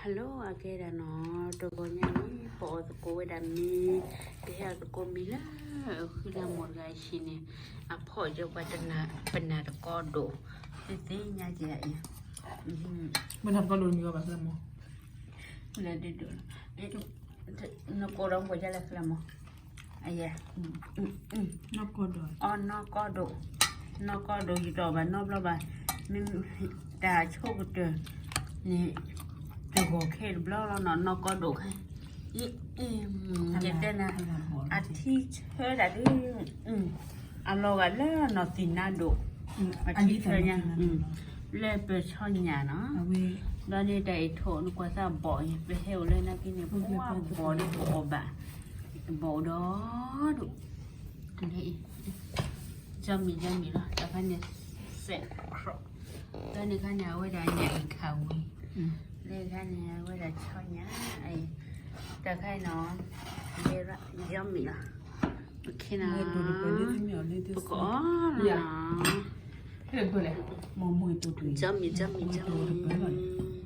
Hello အကဲဒၣ်နီၤ, တဂီၤညါန့ၣ် ပအီၣ်သကိးဝဲဒၣ်မ့ၤ, ပဟဲအီၣ်သကိးမ့ၤလၢ ဃုလၢမိၢ်တဂၤအဟံၣ်န့ၣ်, အဖီၣ်ယပှၤတနၤ ပနၢ်တကီဒိၣ်, သ့သ့ညါက့ၤအံၤ, ပနၢ်တကီဒိၣ်န့ၣ်ဘၣ်လၢမိၢ်, လၢဒိၣ်ဒိၣ်, နကိးဒီးမိၢ်ယါလၢဃုလၢမိၢ်, အယဲ နီၢ်ကီဒိၣ်, အနီၢ်ကီဒိၣ်, နီၢ်ကီဒိၣ် ယတအီၣ်ဘၣ်နီတဘျီဘၣ်, မ့ၢ်တၢ်ဆိကတၢၢ်န့ၣ် တဂီၤခဲတဘျီလီၤနီၤ, နီၢ်ကီဒိၣ်ခဲ, ယတဲနၤ, အထံဆၢဒၣ်ဒုး, အလီၤဂာ်လၢနီၢ်သံၣ်နါဒိၣ်, အထံဆၢညါ, လၢပဆီညၣ်နီၤ, ဒီးန့ၣ်တၢ်အံၤထိၣ်နကွၢ်သးဘီၣ်အံၤ ပဟဲအိၣ်လၢနာ်က့န့ၣ် ပှၤဘီၣ်ဒ်ပအီၣ်ဘၣ်, ဘီၣ်အိၣ်ဒီဒိၣ်, လၢအံၤ, ယမံၤယမံၤလီၤ, တခါန့ၣ် စဲးခရီး, ဒီးန့ၣ်ခါန့ၣ် အဝဲဒၣ်ညၣ်အံၤခးဝံၤ, လၢခါန့ၣ် အဝဲဒၣ်ဆီညၣ်အံၤ, တခါအံၤနီၤ, ယမံၤလီၤ, ပကအီၣ်လီၤနီၤ, ယမံၤယမံၤယမံၤ